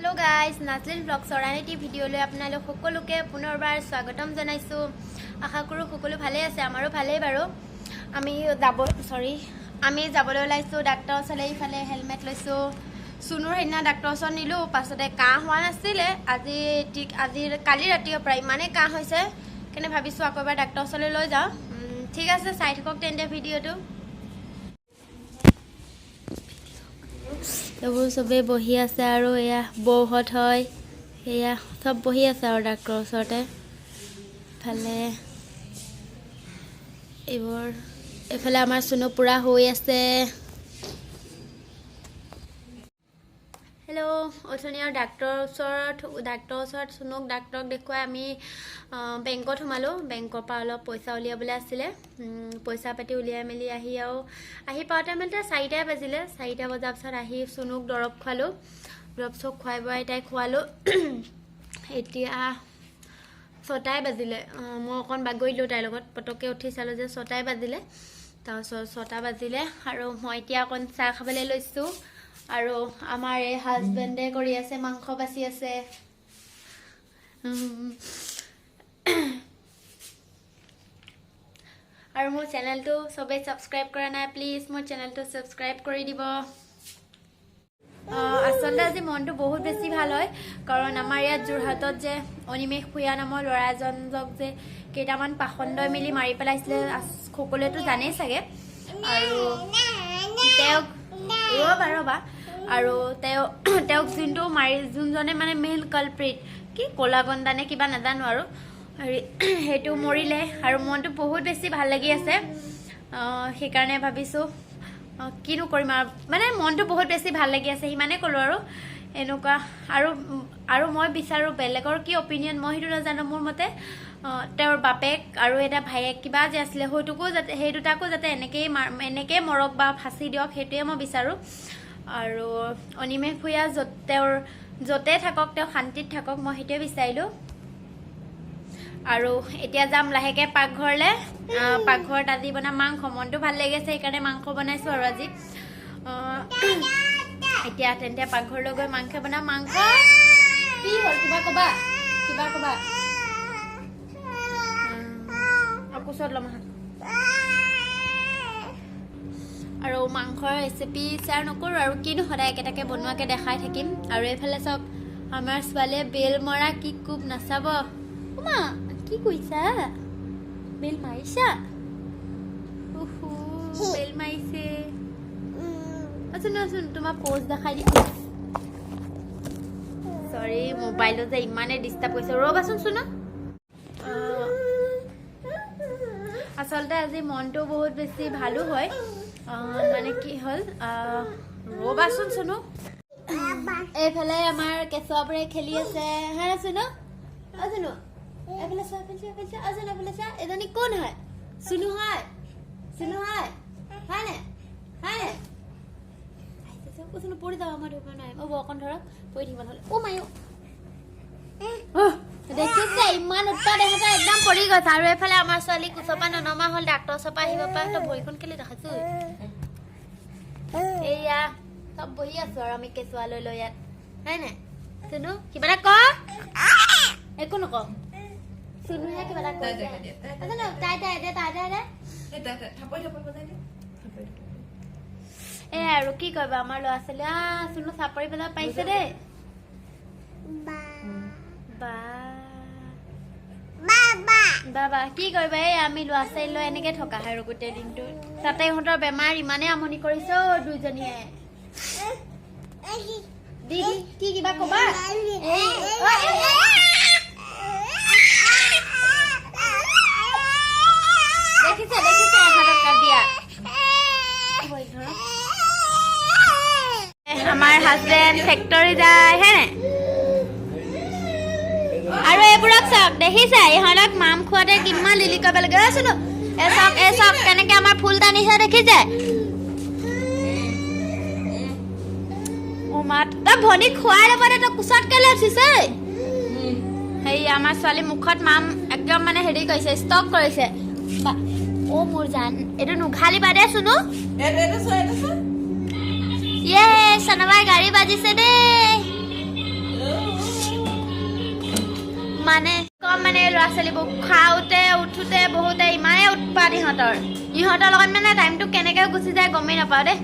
Hello' guys, নাজলিন ব্লগছৰ আন এটি ভিডিঅ'লৈ আপোনালোক সকলোকে পুনৰবাৰ স্বাগতম জনাইছোঁ। আশা কৰোঁ সকলো ভালেই আছে, আমাৰো ভালেই বাৰু। আমি যাব চৰি আমি যাবলৈ ওলাইছোঁ ডাক্তৰৰ ওচৰলৈ। ইফালে হেলমেট লৈছোঁ। চুনুৰ সেইদিনা ডাক্তৰৰ ওচৰত নিলোঁ, পাছতে কাহ হোৱা নাছিলে। আজি ঠিক আজি কালি ৰাতিৰ পৰা ইমানেই কাহ হৈছে, সেইকাৰণে ভাবিছোঁ আকৌ এবাৰ ডাক্তৰৰ ওচৰলৈ লৈ যাওঁ। ঠিক আছে, চাই থাকক তেন্তে ভিডিঅ'টো। এইবোৰ চবেই বহি আছে আৰু এয়া বৌহঁত হয়, এয়া চব বহি আছে আৰু ডাক্তৰৰ ওচৰতে। ইফালে এইবোৰ, এইফালে আমাৰ চুনু পূৰা হৈ আছে। হেল্ল', অথনি আৰু ডাক্তৰৰ ওচৰত চুনুক ডাক্তৰক দেখুৱাই আমি বেংকত সোমালোঁ। বেংকৰ পৰা অলপ পইচা উলিয়াবলৈ আছিলে। পইচা পাতি উলিয়াই মেলি আহি আৰু আহি পাওঁতে মেলোতে 4টাই বাজিলে। 4টা বজাৰ পিছত আহি চুনুক দৰৱ খোৱালোঁ। দৰৱ চৰৱ খুৱাই বোৱাই তাইক খোৱালোঁ। এতিয়া 6টাই বাজিলে। মই অকণ বাগৰিলোঁ তাইৰ লগত, পটককৈ উঠি চালোঁ যে 6টাই বাজিলে। তাৰপিছত 6টা বাজিলে আৰু মই এতিয়া অকণ চাহ খাবলৈ লৈছোঁ। আৰু আমাৰ এই হাজবেণ্ডে কৰি আছে, মাংস বাচি আছে। আৰু মোৰ চেনেলটো চবেই ছাবস্ক্ৰাইব কৰা নাই, প্লিজ মোৰ চেনেলটো ছাবস্ক্ৰাইব কৰি দিব। আচলতে আজি মনটো বহুত বেছি ভাল হয়, কাৰণ আমাৰ ইয়াত যোৰহাটত যে অনিমেষ ভূঞা নামৰ ল'ৰা এজনক যে কেইটামান পাষণ্ডই মিলি মাৰি পেলাইছিলে, সকলোৱেতো জানেই চাগে। আৰু তেওঁক, ৰ'বা ৰ'বা, আৰু তেওঁক যোনটো মাৰি, যোনজনে মানে মেইন কালপ্ৰিট, কি ক'লাগন্দা নে কিবা নাজানো আৰু হেৰি, সেইটো মৰিলে আৰু মনটো বহুত বেছি ভাল লাগি আছে। সেইকাৰণে ভাবিছোঁ কিনো কৰিম আৰু, মানে মনটো বহুত বেছি ভাল লাগি আছে, সিমানেই ক'লোঁ। আৰু এনেকুৱা আৰু আৰু মই বিচাৰোঁ, বেলেগৰ কি অপিনিয়ন মই সেইটো নাজানো, মোৰ মতে তেওঁৰ বাপেক আৰু এটা ভায়েক কিবা যে আছিলে, সেইটোকো যাতে, সেই দুটাকো যাতে এনেকেই মৰক বা ফাঁচি দিয়ক, সেইটোৱে মই বিচাৰোঁ। আৰু অনিমেষ ভূঞা য'ত তেওঁৰ য'তে থাকক, তেওঁ শান্তিত থাকক, মই সেইটোৱে বিচাৰিলোঁ। আৰু এতিয়া যাম লাহেকৈ পাকঘৰলৈ। পাকঘৰত আজি বনাম মাংস। মনটো ভাল লাগি আছে, সেইকাৰণে মাংস বনাইছোঁ আৰু আজি। এতিয়া তেন্তে পাকঘৰলৈ গৈ মাংস বনাম। মাংস কি হ'ল? কিবা ক'বা? কিবা ক'বা? কোচত ল'ম আহা। আৰু মাংসৰ ৰেচিপি শ্বেয়াৰ নকৰোঁ আৰু, কিনো সদায় একেটাকে বনোৱাকে দেখাই থাকিম। আৰু এইফালে চাওক, আমাৰ ছোৱালীয়ে বেল মৰা কি কোব নাচাব। মা, কি কৰিছা? বেল মাৰিছা? উহু, বেল মাৰিছে। আচোন আচোন, তোমাৰ প'জ দেখাই দি। চৰি, মোবাইলটো যে ইমানেই ডিষ্টাৰ্ব কৰিছে। ৰ'বাচোন চোনা। আচলতে আজি মনটো বহুত বেছি ভালো হয়। মানে কি হ'ল, ৰ'বাচোন চুনু। এইফালে আমাৰ কেঁচুৱাবোৰে খেলি আছে। হা চুনু, অ চুনু, এইফালে চোৱা, এইফালে চোৱা, এইফালে চোৱা। অ চুনু, এইফালে চোৱা। এজনী কোন হয়? চুনু হয়, চুনু হয়, হয়নে, হয়নে? আহিছে। চুনু, পৰি যাব, আমাৰ ধৰিব নোৱাৰিম। অ বৌ, অকণ ধৰক, পৰি থাকিব নহ'লে। অ মায়ো, দেখিছে ইমান উৎপাত ইহঁতৰ, একদম পৰি গৈছে। আৰু এইফালে আমাৰ ছোৱালী কোচপা ননমা হ'ল, ডাক্তৰ ওচৰৰ আহিব পৰা। তই ভৰিখন কেলে দেখাইছো? এইয়া চব বহি আছো আৰু আমি কেঁচুৱা লৈ লৈ ইয়াত, হয় নাই চুনু? কিবা এটা ক। একো নক। চুনুহে কিবা এটা কৈছে। তাই তাই দে, তাই তাই দে। এ আৰু কি কৰিবা, আমাৰ ল'ৰা ছোৱালী। চুনু চাপৰি বজাব পাৰিছে দেই। বা বাবা, কি কৰিবা, এই আমি ল'ৰা ছোৱালী লৈ এনেকে থকা হয় আৰু গোটেই দিনটো। তাতে ইহঁতৰ বেমাৰ, ইমানেই আমনি কৰিছে অ দুইজনীয়ে। দি দি, কি কিবা কবা? এই, অ, এই, দেখিছে দেখিছে ইহঁতক কাজিয়া। আমাৰ হাজবেণ্ড ফেক্টৰী যায় হে। আৰু এইবোৰক চাওক, দেখিছে ইহঁতক মাম খোৱাতে কিমান লিলি কৰিব লাগে। অ চুনু, এই চাওক, এই চাওক কেনেকে আমাৰ ফুল টানিছে, দেখিছে? অ মা, তই ভনীক খুৱাই ল'ব দে, তই কোচত কেলে উঠিছে? হেৰি, আমাৰ ছোৱালী মুখত মাম একদম মানে হেৰি কৰিছে, ষ্টক কৰিছে। অ মোৰ জান, এইটো নুঘালিবা দে চুনু। ইয়ে, চনবাই গাড়ী বাজিছে দেই। মানে কম মানে ল'ৰা ছোৱালীবোৰ খাওঁতে উঠোতে বহুতে ইমানেই উৎপাত ইহঁতৰ। ইহঁতৰ লগত মানে টাইমটো কেনেকৈ গুচি যায় গমেই নাপাওঁ দেই।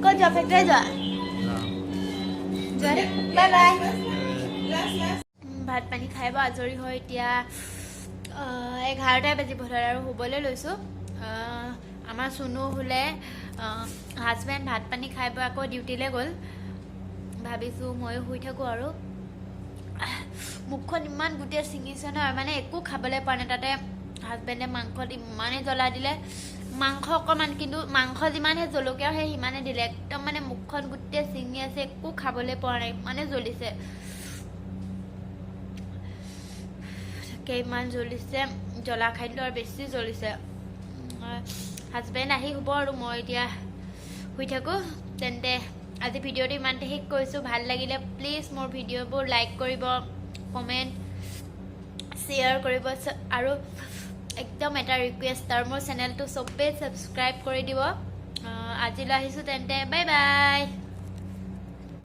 ক'ত যোৱা? ফেক্টৰী যোৱা? যোৱা দেই, বাই বাই। ভাত পানী খাই বৈ আজৰি হৈ এতিয়া 11টাই বাজিব হ'ল আৰু শুবলৈ লৈছোঁ। আমাৰ চুনু শুলে, হাজবেণ্ড ভাত পানী খাই বৈ আকৌ ডিউটিলৈ গ'ল। ভাবিছোঁ ময়ো শুই থাকোঁ আৰু। মুখখন ইমান গোটেই ছিঙিছে নহয়, মানে একো খাবলৈ পোৱা নাই। তাতে হাজবেণ্ডে মাংসত ইমানেই জ্বলা দিলে, মাংস অকণমান, কিন্তু মাংস যিমান সেই জলকীয়াও সেই সিমানে দিলে। একদম মানে মুখখন গোটেই ছিঙি আছে, একো খাবলৈ পোৱা নাই, ইমানে জ্বলিছে। তাকে ইমান জ্বলিছে, জ্বলা খাই দিলোঁ আৰু বেছি জ্বলিছে। হাজবেণ্ড আহি শুব আৰু মই এতিয়া শুই থাকোঁ। তেন্তে আজি ভিডিঅ'টো ইমানতে শেষ কৰিছোঁ। ভাল লাগিলে প্লিজ মোৰ ভিডিঅ'বোৰ লাইক কৰিব, কমেণ্ট, শ্বেয়াৰ কৰিব আৰু একদম এটা ৰিকুৱেষ্ট আৰু মোৰ চেনেলটো চবেই ছাবস্ক্ৰাইব কৰি দিব। আজিলৈ আহিছোঁ তেন্তে, বাই বাই।